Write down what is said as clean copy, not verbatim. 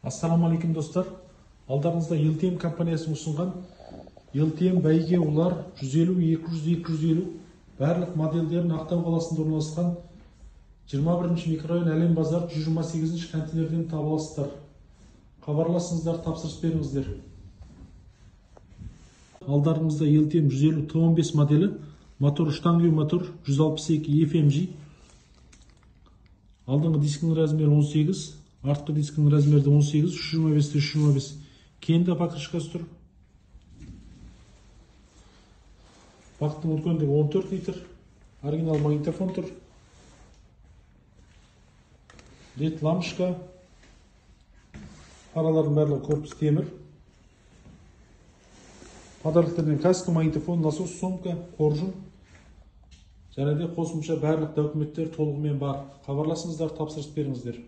Ассалаумағалейкум, достар! Алдарыңызда LTM компаниясы ұсынған LTM бәйге улар 150, 200, 250 барлық модельдерін Ақтау қаласында орналасқан 21 микрорайон, Әлем базар, 128 контейнерден таба аласыздар. Хабарласыңыздар, тапсырыс беріңіздер. Алдарыңызда LTM 150 T15 моделі, мотор штанговый мотор, 162 FMG. Алдыңғы дискінің размері 18, артқы дискінің размері 18, 325 325. Кенді покрышкасы тұр. Бақтың үлкендігі 14 литр. Оригинал магнитофон тұр. Лед лампочка. Паралардың барлығы корпус темір. Подароктерден каска, магнитофон, насос, сумка, қоржын. Және де қосымша барлық документтер толығымен бар. Хабарласыңыздар, тапсырыс беріңіздер.